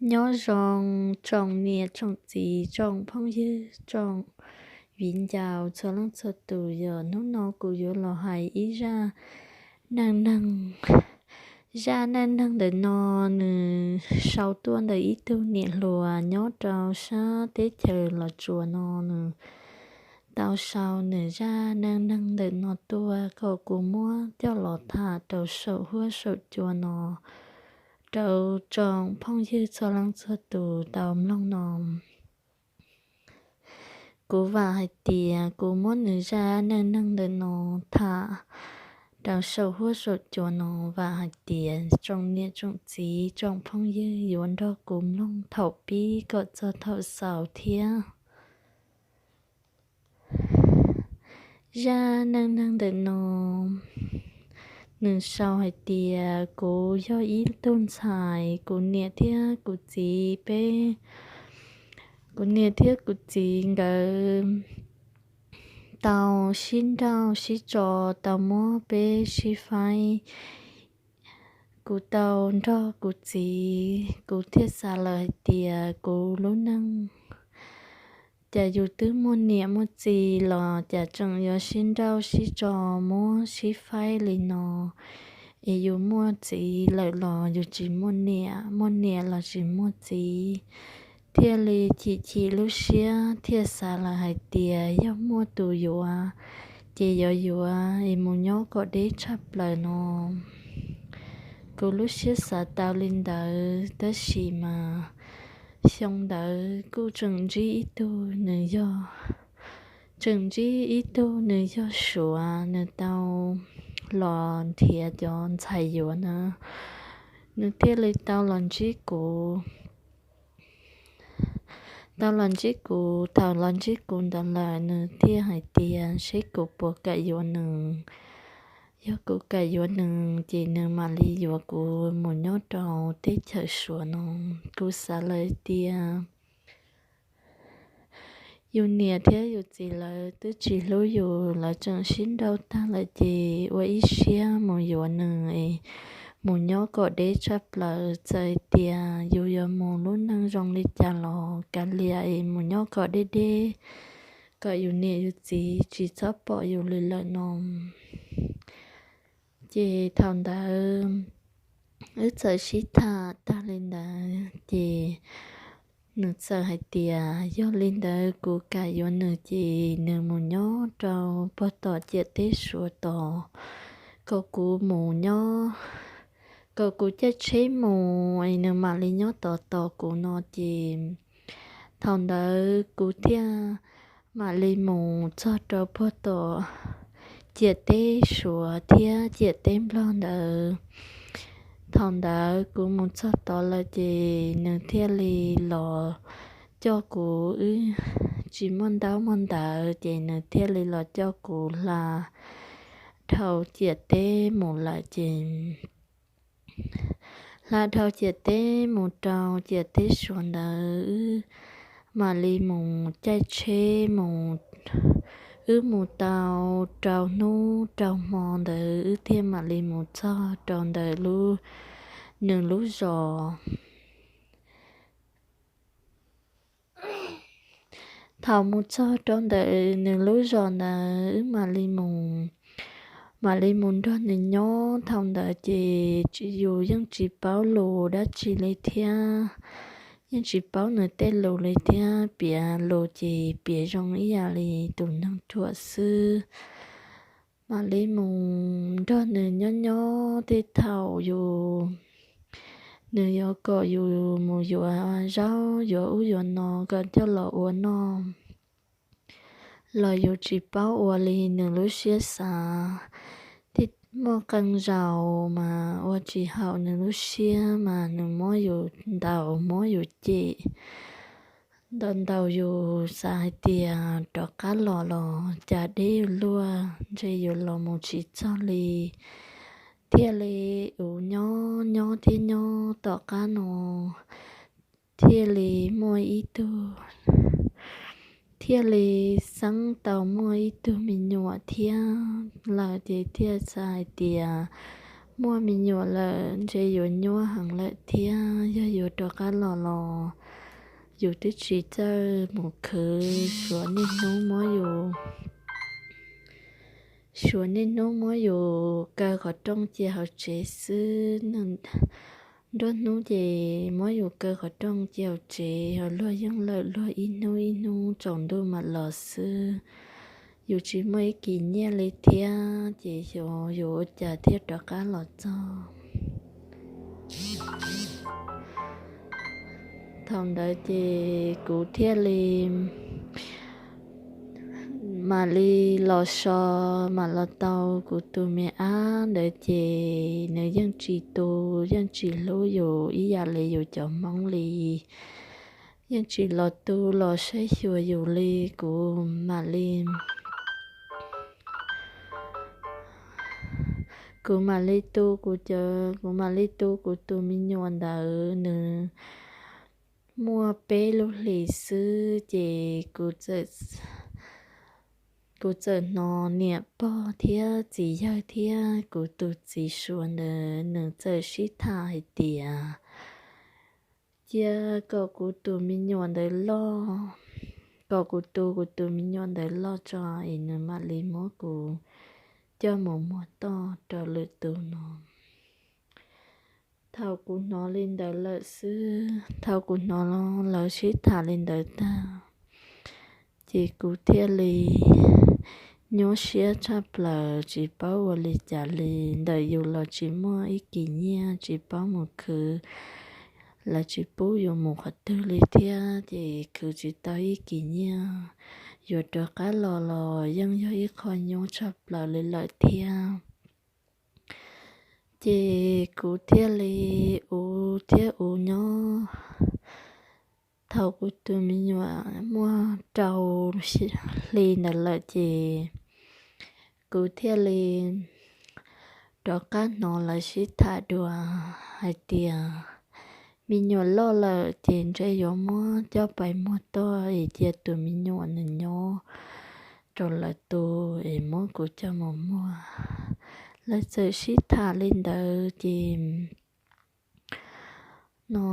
Nyob zoo tsoom niam tsoom txiv tsoom phooj ywg tsoom viv ncaus txhua leej txhua tus, yog hnub no kuv yuav los hais ib zaj neej neeg. Zaj neej neeg ntawm no nws sau tuaj ntawm ib tug niam hluas nyob rau sab teb chaws Los Tsuas no, nws tau sau nws zaj neej neeg ntawm no tuaj kom kuv muab coj los tham rau saum huab saum cua no rau tsoom phooj ywg txhua leej txhua tus tau mloog no. Kuv vam hais tias kuv muab nws zaj neej neeg ntawm no tham rau saum huab saum cua no, vam hais tias tsoom niam tsoom txiv tsoom phooj ywg yuav nrog kuv mloog thaum pib kom txog thaum xaus thiab. Zaj neej neeg ntawm no nws sau hais tias kuv yog ib tug ntxhais, kuv niam thiab kuv txiv peb, kuv niam thiab kuv txiv nkawd tau sib nrauj sib tso, tau muab peb sib faib. Kuv tau nrog kuv txiv, kuv thiaj xav lawm hais tias kuv lub neej, cas yus twb muaj niam muaj txiv los cas tseem yuav sib nrauj sib tso, muab sib faib li no. Es yus muaj txiv lawm los yus tsis muaj niam, muaj niam los tsis muaj txiv. Thiaj li chim chim lub siab, thiaj xav lawm hais tias yog muaj tus yuav ces yuav yuav es mus nyob kom deb tshaj plaws no. Kuv lub siab xav tau li ntawd, tab sis mas xyoo ntawd kuj tseem ntsib ib tug, nws yog, tseem ntsib ib tug nws yog Suav, nws tau los nrhiav cov ntxhais yuav na, nws thiaj li tau los ntsib kuv. Tau los ntsib kuv, thaum los ntsib kuv ntawd lawm nws thiaj hais tias seb kuv puas kam yuav nws. Yog kuv kam yuav nws ces nws mam li yuav kuv mus nyob rau teb chaws Suav no. Kuv xav lawm tias yus niam thiab yus txiv lawv twb tsis hlub yus, lawv tseem sib nrauj tag lawm ces ua ib siab mus yuav nws es mus nyob kom deb tshaj plaws. Txawm tias yus yuav mus lub neej zoo li cas los kav liam es mus nyob kom deb deb, kom yus niam yus txiv tsis txhob pom yus li lawm no. Ces thaum ntawd wb txawm sib tham tag li ntawd ces nws txawm hais tias yog li ntawd kuv kam yuav nws ces nws mus nyob rau pog tom ciam teb Suav tod, kom kuv mus nyob, kom kuv caij tsheb mus es nws mam li nyob tod tos kuv no ces thaum ntawd kuv thiaj mam li mus txog rau pog tom ciam teb Suav thiab ciam teb Nplog ntawd. Thaum ntawd kuv mus txog tod lawm ces nws thiaj li los coj kuv, wb tsis muaj ntaub muaj ntawv ces nws thiaj li los coj kuv hla dhau ciam teb mus lawm ces hla dhau ciam teb mus rau ciam teb Suav ntawd, wb mam li mus caij tsheb mus, wb mus tau rau hnub rau hmo ntawd wb thiaj mam li mus txog rau ntawm lub, nws lub zos. Thaum mus txog rau ntawm nws lub zos ntawd wb mam li mus, mam li mus nrog nws nyob. Thaum ntawd ces yus yeej tsis paub lus dab tsi li thiab, yeej tsis paub nws tej lus li thiab, piav lus ces piav zoo ib yam li tus neeg ruam xwb. Mam li mus nrog nws nyob nyob tej thaum yus, nws yuav kom yus mus yuav zaub yuav ub yuav no kom coj los ua noj, los yus tsis paub ua li nws lub siab xav. Tej muaj qee zaus mas ua tsis haum nws lub siab mas nws muab yus ntaus muab yus cem, ntaus ntaus yus xav hais tias rov qab los los cas deb luaj, ntshe yuav los mus tsis txog li. Thiaj li ua nyob nyob thiab nyob tom qab no thiaj li muaj ib tug, thiaj li xeeb tau muaj ib tug me nyuam thiab lawm ces thiaj xav hais tias muaj me nyuam lawm ntshe yuav nyuaj heev lawm thiab. Yog yuav rov qab los los yus twb tsis txawj mus khwv, suav niaj hnub muab yus, suav niaj hnub muab yus kaw qhov rooj cia hauv tsev xwb. Nruab hnub ces muab yus kaw qhov rooj cia hauv tsev, ho luag yeej lawm luag ib hnub ib hnub tsaus ntuj mam los xwb. Yus tsis muaj ib kis nyiaj li thiab ces xyov yus ua cas thiaj rov qab los txog. Thaum ntawd ces kuv thiaj li mam li los so, mam los tau kuv tus me ab ntawd ces nws yeej tsis tu, yeej tsis hlub yus ib yam li yus cov Hmoob li, yeej tsis los tu los saib xyuas yus li. Kuv mam li, kuv mam li tu kuv cov, kuv mam li tu kuv tus me nyuam ntawd. Nws muaj peb lub hlis xwb ces kuv txawm, kuv txawm hnov niam pog thiab txiv yawg thiab kuv tus txiv suav ntawd nws txawm sib tham hais tias cia kom kuv tus me nyuam ntawd loj, kom kuv tu kuv tus me nyuam ntawd loj tso es nws mam li muab kuv coj mus muag toj rau lwm tus no. Thaum kuv hnov li ntawd lawm xwb, thaum kuv hnov lawv sib tham li ntawd tag, ces kuv thiaj li nyuaj siab tshaj plaws tsis paub ua li cas li. Ntawm yus los tsis muaj ib kis nyiaj, tsis paub mus khwv, lawv tsis pub yus mus qhov twg li thiab ces khwv tsis tau ib kis nyiaj. Yuav rov qab los los yeej yog ib qho nyuaj tshaj plaws li lawm thiab. Ces kuv thiaj li ua thiab ua nyob. Thaum kuv tus me nyuam muaj rau hli ntawd lawm ces kuv thiaj li rov qab hnov lawv sib tham dua hais tias me nyuam loj lawm ces ntshe yuav muab coj pais muag toj es cia tus me nyuam nws nyob rau lawv tu es muab kuv coj mus muag. Lawv txawm sib tham li ntawd ces no,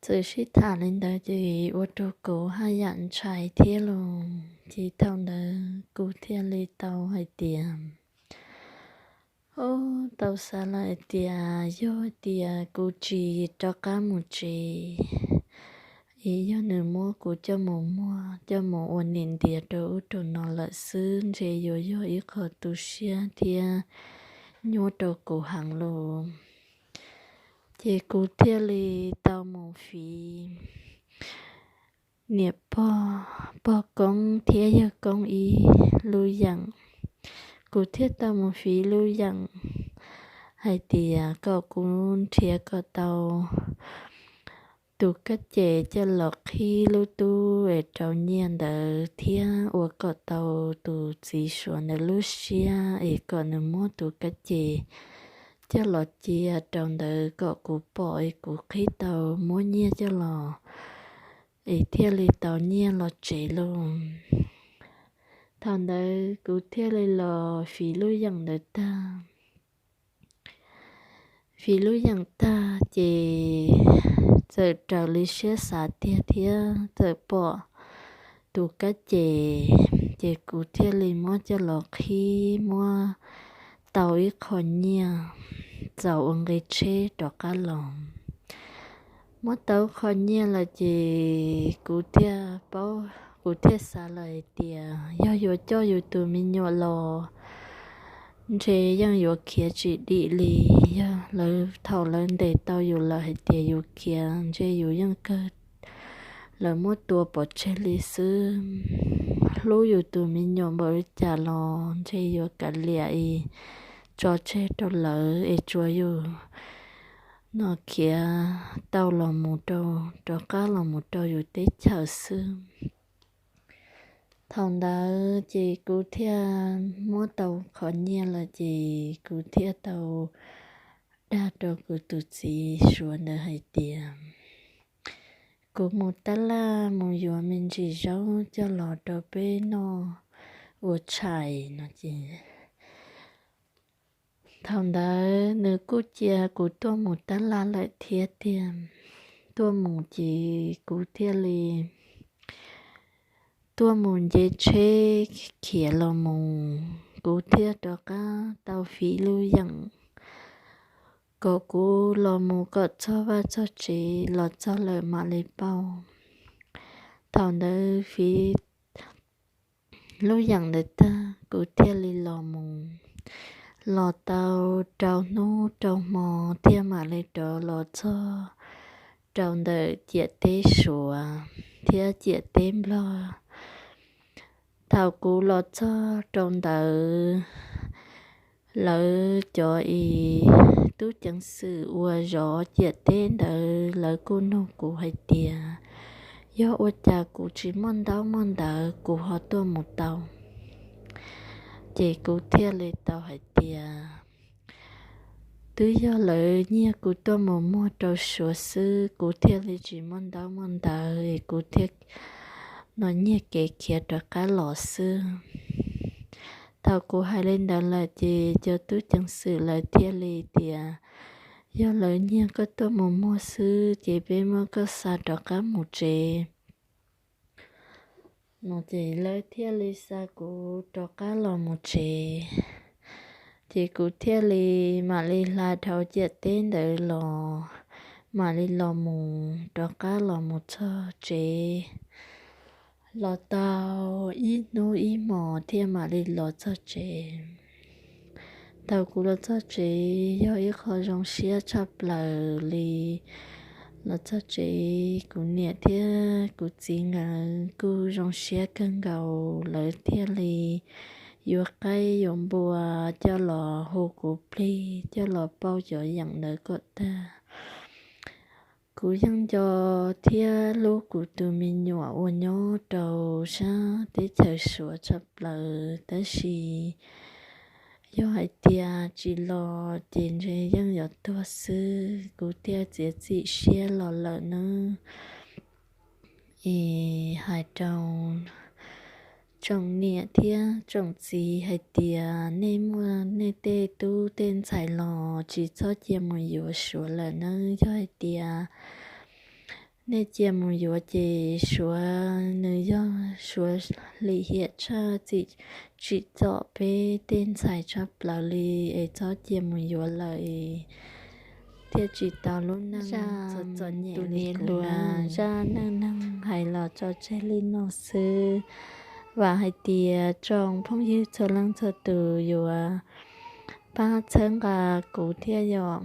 txawm sib tham li ntawd ces ua rau kuv haj yam ntshai thiab los. Ces thaum ntawd kuv thiaj li tau hais tias, o, tau xav lawm hais tias yog tias kuv tsis rov qab mus tsev es yog nws muab kuv coj mus muag, coj mus ua niam ntiav rau ub rau no lawm xwb ntshe yuav yog ib qho tu siab thiab nyuaj rau kuv heev los. Ces kuv thiaj li tau mus fiv niam pog, pog koob thiab yawg koob ib lub yeem. Kuv thiaj tau mus fiv lub yeem hais tias kom kuv nrhiav kom tau tus kab ces coj los qhib lub tub es rau nyiaj ntawd thiab ua kom tau tus txiv suav ntawd lub siab es kom nws muab tus kab ces coj los cia rau ntawd kom kuv pom es kuv qhib tau muab nyiaj coj los es thiaj li tau nyiaj los tsev los. Thaum ntawd kuv thiaj li los fiv lub yeem ntawd tag. Fiv lub yeem tag ces txawm raws li siab xav tiag thiab txawm pom tus kab ces, ces kuv thiaj li muab coj los qhib muab tau ib qho nyiaj txaus ua nqi tsheb rov qab los. Muab tau qho nyiaj lawm ces kuv thiaj paub, kuv thiaj xav lawm hais tias yog yuav coj yus tus me nyuam los ntshe yeej yuav khiav tsis dim li. Yog lawv, thaum lawv ntes tau yus lawm hais tias yus khiav ntshe yus yeej kawg lawv muab tua pov tseg li xwb. Hlub yus tus me nyuam npaum li cas los ntshe yuav kav liam tso tseg rau lawv es tsuas yus no khiav tau los mus rau, rov qab los mus rau yus teb chaws xwb. Thaum ntawd ces kuv thiaj muab tau qhov nyiaj lawm ces kuv thiaj tau dag rau kuv tus txiv suav ntawd hais tias kuv mus tab laj mus yuav me ntsis zaub coj los rau peb noj ua tshais no ces Thaum ntawd nws kuj cia kuv tuaj mus tab laj lawm thiab tiag. Tuaj mus ces kuv thiaj li tuaj mus nce tsheb khiav los mus, kuv thiaj rov qab tau fiv lub yeem kom kuv los mus kom txog vaj txog tsev, los txog lawm mam li pauj. Thaum ntawd fiv lub yeem ntawd tag kuv thiaj li los mus. Los tau rau hnub rau hmo thiaj mam li rov los txog rau ntawm ciam teb Suav thiab ciam teb Nplog. Thaum kuv los txog rau ntawd, lawv cov i tub ceev xwm uas zov ciam teb ntawd lawv kuj nug kuv hais tias yog ua cas kuv tsis muaj ntaub muaj ntawv kuv ho tuaj mus tau. Ces kuv thiaj li tau hais tias twb yog lawv nyiag kuv tuaj mus muag rau Suav xwb, kuv thiaj li tsis muaj ntaub muaj ntawv es kuv thiaj nyiag kev khiav rov qab los xwb. Thaum kuv hais li ntawd lawm ces cov tub ceev xwm lawv thiaj li tias yog lawv nyiag koj tuaj mus muag xwb ces peb muab koj xa rov qab mus tsev. No ces lawv thiaj li xa kuv rov qab los mus tsev. Ces kuv thiaj li mam li hla dhau ciam teb ntawd los, mam li los mus rov qab los mus txog tsev. Los tau ib hnub ib hmos thiaj mam li los txog tsev. Thaum kuv los txog tsev yog ib qho zoo siab tshaj plaws li. Los txog tsev kuv niam thiab kuv txiv nkawd kuj zoo siab kawg nkaus, lawv thiaj li yuav qaib yuav npua coj los hu kuv plig coj los pauj cov yeem ntawd kom tag. Kuv yeej nco thiab hlub kuv tus me nyuam uas nyob rau sab teb chaws Suav tshaj plaws, tab sis yog hais tias tsis los ces ntshe yeej yuav tuag xwb. Kuv thiaj txiav txim siab los lawm nawb. Es hais rau tsoom niam thiab tsoom txiv hais tias nej muaj nej tej tub tej ntxhais los tsis txhob cia mus yuav Suav lawm nawb. Yog hais tias nej cia mus yuav ces Suav nws yog Suav lim hiam tshaj, txim tsim txom peb tej ntxhais tshaj plaws li, es txhob cia mus yuav lawm thiaj tsis tau lub neej txom nyem li kuv. Zaj neej neeg hais los tso tseg li no xwb. Vam hais tias tsoom phooj ywg txhua leej txhua tus yuav pab txhawb nqa kuv thiab yom.